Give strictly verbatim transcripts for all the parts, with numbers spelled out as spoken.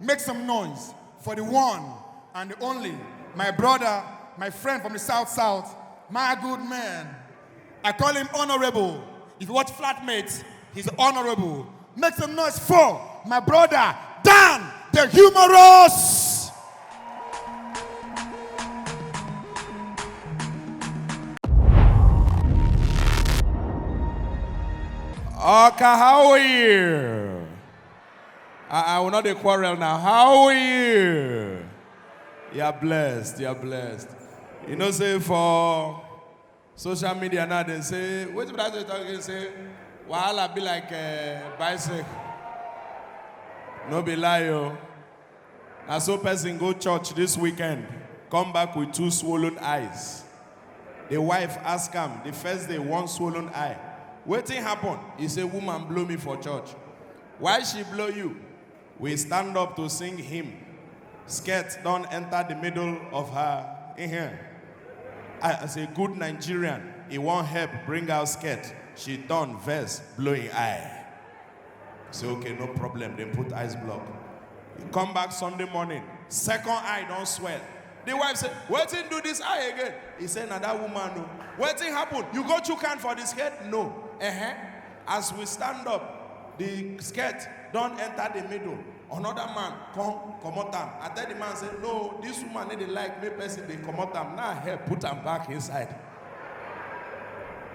Make some noise for the one and the only, my brother, my friend from the South South, my good man. I call him Honorable. If you watch Flatmates, he's Honorable. Make some noise for my brother, Dan the Humorous. Oka, how are you? I, I will not dey quarrel now. How are you? You are blessed. You are blessed. You know, say for social media now, they say, what did I talk again? Say, wahala be like a bicycle. No be lie, oh. Na so person go church this weekend, come back with two swollen eyes. The wife ask am the first day, one swollen eye. Wetin happen? He say, woman blow me for church. Why she blow you? We stand up to sing hymn. Skirt don enter the middle of her. Ehem. I, as a good Nigerian, he wan help bring out skirt. She turn vex, blow him eye. Say, okay, no problem. They put ice block. He come back Sunday morning. Second eye don swell. The wife say, wetin do this eye again? He say, na that woman o. Wetin happen? You go chook hand for the skirt? No. Uh-huh. As we stand up, the skirt don enter the middle. Another man come comot am. I tell the man say, no, this woman no dey like make person dey comot am. Now I help put am back inside.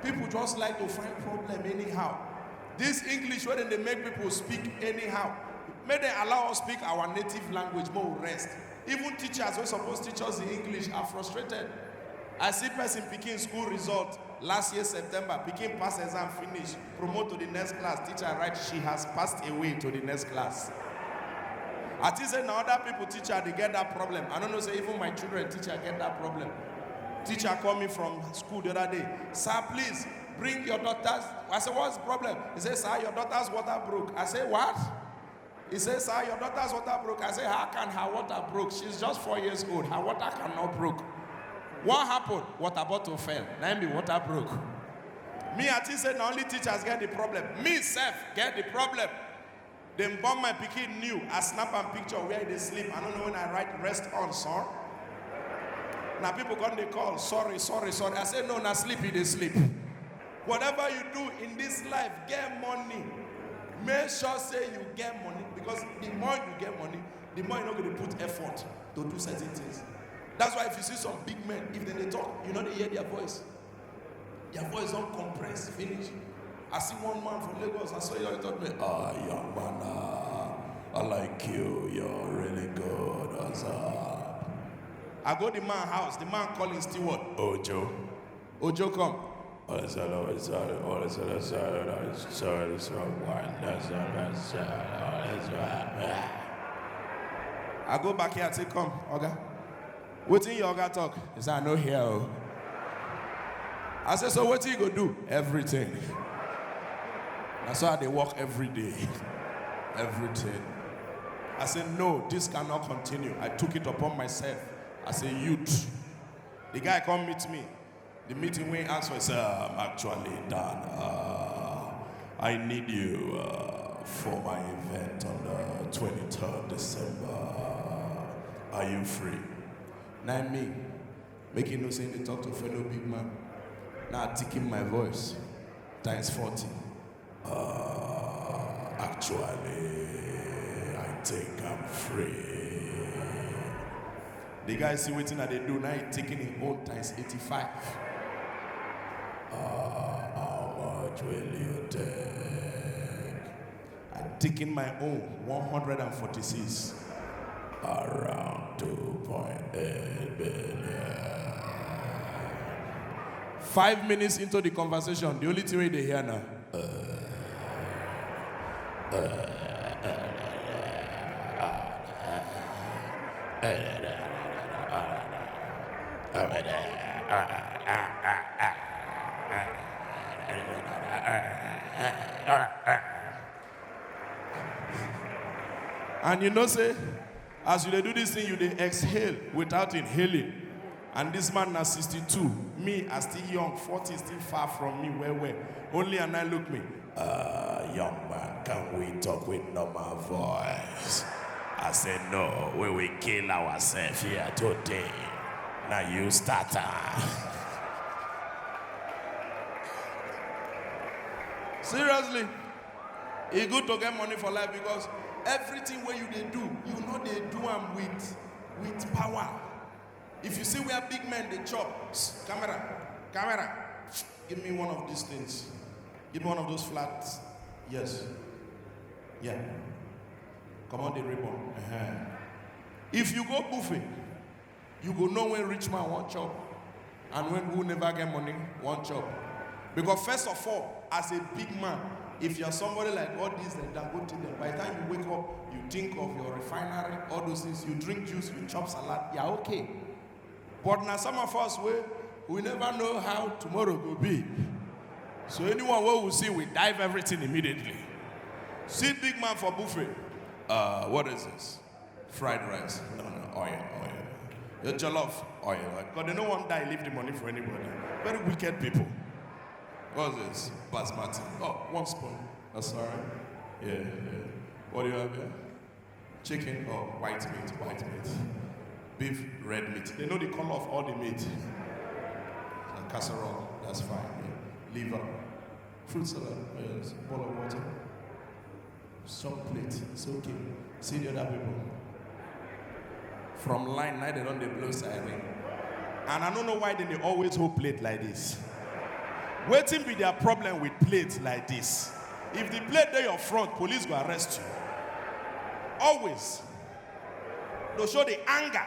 People just like to find problem anyhow. This English wey dem dey make people speak anyhow, make dem allow us speak our native language, make we rest. Even teachers wey suppose teach us the English are frustrated. I see person pikin school result last year September, pikin pass exam finish, promote to the next class, teacher write, she has passed away to the next class. I think say na other people teacher dey get that problem. I no know say even my children teacher get that problem. Teacher call me from school the other day. Sir, please bring your daughters. I say, what's the problem? He say, sir, your daughter's water broke. I say, what? He say, sir, your daughter's water broke. I say, how can her water broke? She's just four years old. Her water cannot broke. What happened? Water bottle fell. Na im be water broke. Me, I think say na only teachers get the problem. Me sef get the problem. Dem born my pikin new. I snap am picture where he dey sleep. I no know when I write, rest on, son. Na people come dey call, sorry, sorry, sorry. I say, no, na sleep he dey sleep. Whatever you do in this life, get money. Make sure say you get money, because the more you get money, the more you no go dey put effort to do certain things. That's why if you see some big men, if dem dey talk, you no dey hear their voice. Their voice don compress finish. I see one man from Lagos, I saw you, he talk to me, ah, young man, ah, I like you, you're really good. What's up? I go the man house, the man call him steward, Ojo. Ojo come. I go back here, I say, come, oga. Wetin your oga talk? He say, I no hear o. I say, so wetin you go do? Everything. Na so I dey work every day. Everything. I say, no, this cannot continue. I took it upon myself as a youth. The guy come meet me. The meeting wey ask for say, um, actually, Dan, uh, I need you uh, for my event on the twenty-third December. Are you free? Na me. Make you know say they talk to fellow big man. Now I thicken my voice times forty. Uh, actually, I think I'm free. The guy see wetin I dey do, now he taking him own times eighty-five. Uh, how much will you take? I taking my own one hundred forty-six. Around two point eight billion. Five minutes into the conversation, the only thing wey dey hear now. And you know say, as you dey do this thing, you dey exhale without inhaling. And this man na sixty-two. Me, I still young, forty still far from me, well, well. Only and I look me. Uh, young man, can we talk with normal voice? I say no, we will kill ourselves here today. Now you start am. Seriously, e good to get money for life, because everything wey you dey do, you no dey do am with with power. If you see where big men dey chop, camera, camera, give me one of these things. Give me one of those flats. Yes. Yeah. Comot the ribbon. Uh-huh. If you go buffet, you go know when rich man wan chop and when who never get money wan chop. Because first of all, as a big man, if you are somebody like all these, like Dangote, then by the time you wake up, you think of your refinery, all those things, you drink juice, you chop salad, you are okay. But now some of us, we, we never know how tomorrow will be. So anyone we will see, we dive everything immediately. See big man for buffet. Uh, what is this? Fried rice. No, no, oil, oil. Your jollof, oil. Because they no one die, leave the money for anybody. Very wicked people. What's this? Basmati. Oh, one spoon. That's all right. Yeah, yeah. What do you have here? Chicken or white meat? White meat. Beef, red meat. They know the color of all the meat. And casserole, that's fine. Yeah. Liver. Fruit salad, yes. Bowl of water. Some plate, it's okay. See the other people. From line, now they don't dey blow siren. And I don't know why they dey always hold plate like this. Wetin be their problem with plate like this? If the plate dey your front, police go arrest you. Always. They'll show the anger.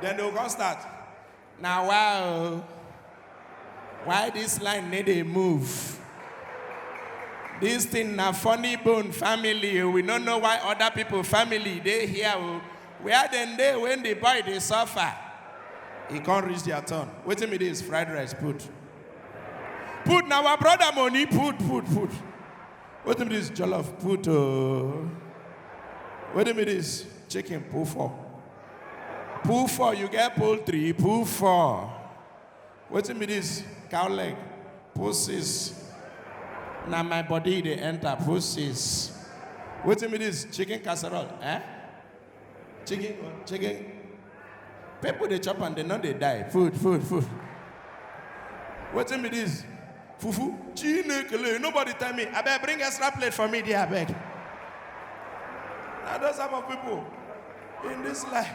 Then they'll go start. Now, wow. Why this line need a move? This thing na funny bone family. We don't know why other people family dey here. Oh. Where then they when the boy they suffer? He can't reach their turn. Wetin be this? Fried rice, put. Put now, our brother money, put, put, put. Wetin be this? Jollof, put. Oh. Wetin be this? Chicken, put four. Put four, you get poultry, put four. Wetin be this? Cow leg, put six. Now my body they enter, put six. Wetin be this? Chicken casserole, eh? Chicken, chicken. People they chop and they know they die. Food, food, food. Wetin be this? Fufu. Chinekele. Nobody tell me. I beg, bring extra plate for me there, I beg. Now those type of people in this life,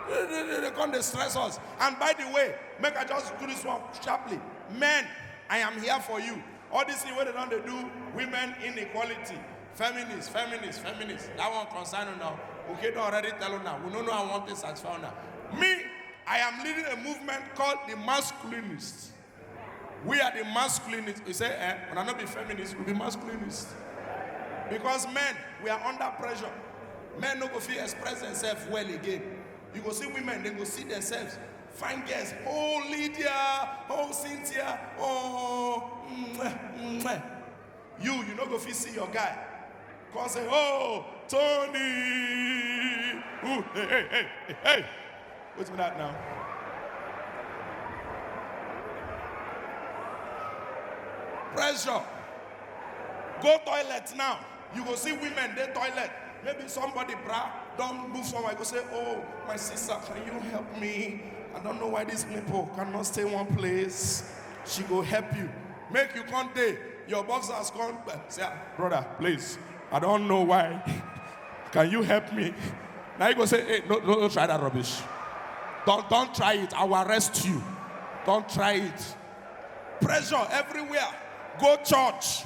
they, they, they, they come dey stress us. And by the way, make I just do this one sharply. Men, I am here for you. All this thing wey they don dey do, women inequality, feminists, feminists, feminists. That one concern una. Okay, don already tell una. We no know how one thing satisfy una. Me, I am leading a movement called the masculinists. We are the masculinists. You say, eh, when I not be feminists, we be masculinists. Because men, we are under pressure. Men no go fit express themselves well again. You go see women, they go see themselves. Fine girls, oh Lydia, oh Cynthia, oh mwah, mwah. You, you no go fit see your guy. Come say, oh, Tony. Ooh, hey, hey, hey, hey, hey. What's with that now? Pressure. Go toilet now. You go see women, they toilet. Maybe somebody, bra, don't move somewhere. Go say, oh, my sister, can you help me? I don't know why this nipple cannot stay one place. She go help you. Make you come there. Your boxers come. Say, ah, brother, please. I don't know why. Can you help me? Now you go say, hey, no, no, don't try that rubbish. Don't, don't try it. I will arrest you. Don't try it. Pressure everywhere. Go church.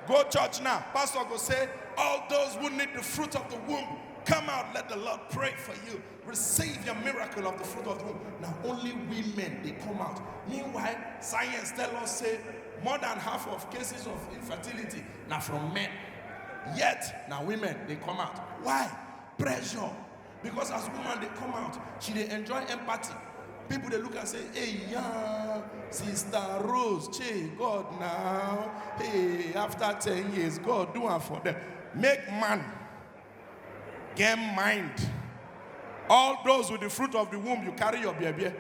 Go church now. Pastor go say, all those who need the fruit of the womb, come out. Let the Lord pray for you. Receive your miracle of the fruit of the womb. Now only women they come out. Meanwhile, science tell us say more than half of cases of infertility now from men. Yet now women they come out. Why? Pressure. Because as woman they come out, she they enjoy empathy. People they look and say, hey, yeah, Sister Rose, che, God now. Hey, after ten years, God do one for them. Make man get mind. All those with the fruit of the womb, you carry your baby.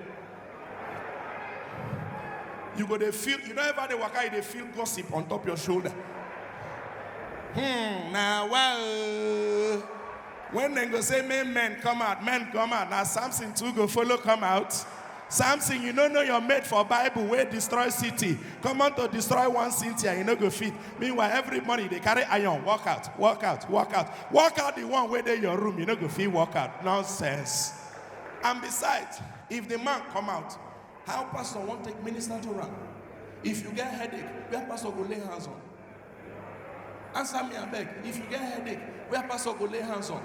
You go they feel, you know, ever they waka, they feel gossip on top your shoulder. Hmm, now, well, When dem go say, "Men, men, come out, men, come out," na Samson too go follow come out. Samson, you no know your mate for Bible wey destroy city. Come out to destroy one city and you no go fit. Meanwhile, every morning they carry iron, walk out, walk out, walk out. Walk out the one wey dey your room, you no go fit walk out. Nonsense. And besides, if the man come out, how pastor wan take minister to am? If you get headache, where pastor go lay hands on? Answer me abeg. If you get headache, where pastor go lay hands on?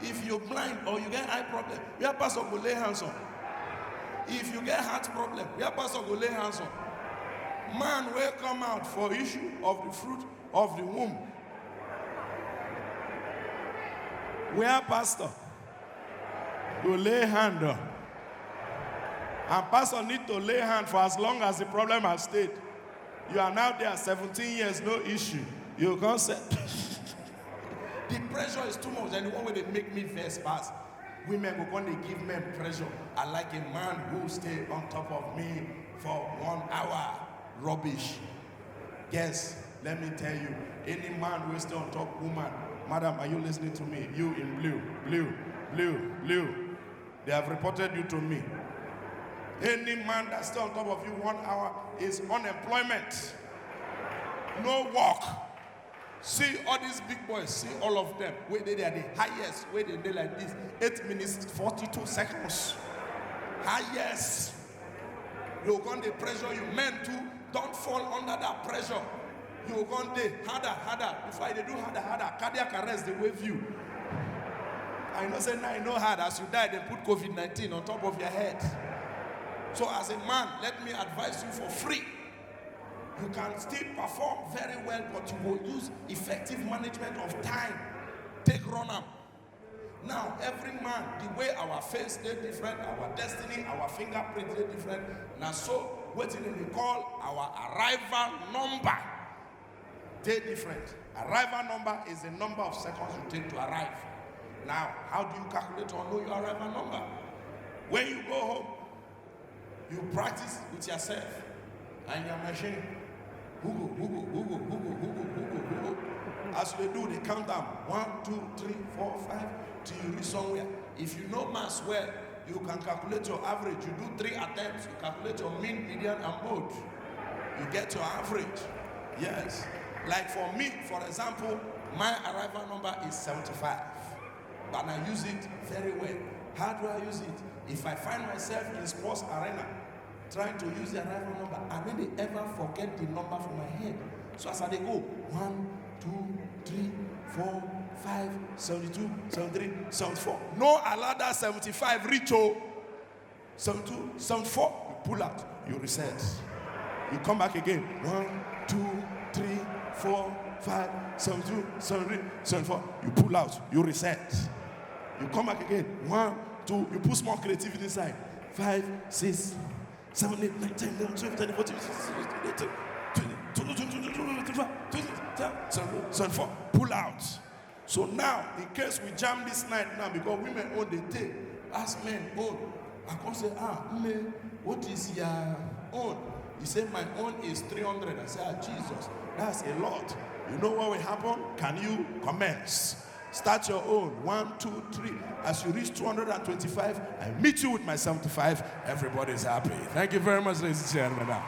If you blind or you get eye problem, where pastor go lay hands on? If you get heart problem, where pastor go lay hands on? Man wey come out for issue of the fruit of the womb, where pastor go lay hand on? And pastor need to lay hand for as long as the problem has stayed. You are now there seventeen years, no issue. You come say, the pressure is too much. And the one wey dey make me vex pass, women go come dey give men pressure. I like a man who stay on top of me for one hour. Rubbish. Guess, let me tell you, any man wey stay on top woman, madam, are you listening to me? You in blue, blue, blue, blue. They have reported you to me. Any man that stay on top of you one hour is unemployment. No work. See all these big boys, see all of them. Wey dey there, the highest, wey dey dey like this, eight minutes, forty-two seconds. Highest. You go come dey pressure you. Men too, don't fall under that pressure. You go come dey harder, harder. Before you dey do harder, harder, cardiac arrest dey wave you. I know say now you know hard as you die, dem put covid nineteen on top of your head. So as a man, let me advise you for free. You can still perform very well, but you go use effective management of time. Take run am. Now, every man, the way our face dey different, our destiny, our fingerprint dey different. Na so wetin dem dey call our arrival number dey different. Arrival number is the number of seconds you take to arrive. Now, how do you calculate or know your arrival number? When you go home, you practice with yourself and your machine. Hugo, Hugo, Hugo, Hugo, Hugo, Hugo, Hugo. As you dey do, dey count am. One, two, three, four, five, till you reach somewhere. If you know maths well, you can calculate your average. You do three attempts, you calculate your mean, median, and mode. You get your average. Yes. Like for me, for example, my arrival number is seventy-five. But I use it very well. How do I use it? If I find myself in sports arena trying to use the arrival number, I no dey ever forget the number for my head. So as I dey go, one, two, three, four, five, seventy-two, seventy-three, seventy-four. No allow that seventy-five reach o. Seventy-two, seventy-four, you pull out, you reset. You come back again. One, two, three, four, five, seventy-two, seventy-three, seventy-four. You pull out, you reset. You come back again. One, two, you put small creativity inside. Five, six, seven, eight, nine, ten, eleven, twelve, thirteen, fourteen, fifteen, sixteen, seventeen, eighteen, twenty, twenty-one, twenty-two, twenty-three, twenty-four. Pull out. So now, in case we jam this night now, because women own dey take, ask men own. I come say, "Ah, nne, what is your own?" He say, "My own is three hundred." I say, "Ah, Jesus, that's a lot." You know what will happen? Can you commence? Start your own. One, two, three. As you reach two hundred and twenty-five, I meet you with my seventy-five. Everybody's happy. Thank you very much, ladies and gentlemen. Now.